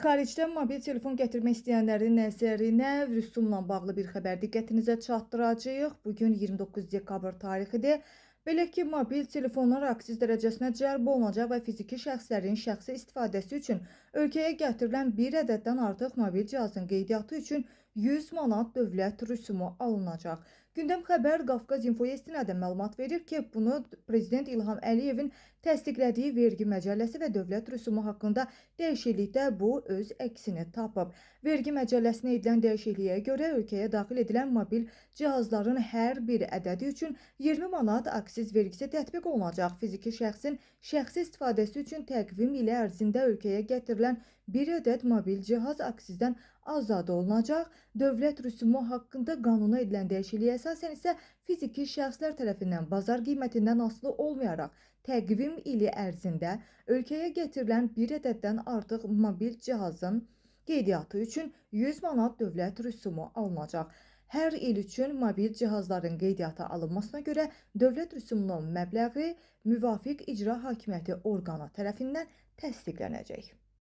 Xaricdən mobil telefon gətirmək istəyənlərin nəzərinə rüsumla bağlı bir xəbər diqqətinizə çatdıracağıq. Bu gün 29 dekabr tarixidir. Belə ki, mobil telefonlar aksiz dərəcəsinə cəlb olunacaq və fiziki şəxslərin şəxsi istifadəsi üçün ölkəyə gətirilən bir ədəddən artıq mobil cihazın qeydiyyatı üçün 100 manat dövlət rüsumu alınacaq. Gündəm xəbər Qafqaz İnfoya istinadən məlumat verir ki, bunu Prezident İlham Əliyevin təsdiqlədiyi vergi məcəlləsi və dövlət rüsumu haqqında dəyişiklikdə bu öz əksini tapıb. Vergi məcəlləsinə edilən dəyişikliyə görə ölkəyə daxil edilən mobil cihazların hər bir ədədi üçün 20 manat aksiz vergisi tətbiq olunacaq. Fiziki şəxsin şəxsi istifadəsi üçün təqvim ili ərzində ölkəyə gətirilən bir ədəd mobil cihaz aksizdən azad olunacaq. Dövlət rüsumu haqqında qanuna edilən dəyişikliyə əsasən isə fiziki şəxslər tərəfindən bazar qiymətindən asılı olmayaraq təqvim ili ərzində ölkəyə gətirilən bir ədəddən artıq mobil cihazın qeydiyyatı üçün 100 manat dövlət rüsumu alınacaq. Hər il üçün mobil cihazların qeydiyyata alınmasına görə dövlət rüsumunun məbləği müvafiq icra hakimiyyəti orqanı tərəfindən təsdiqlənəcək.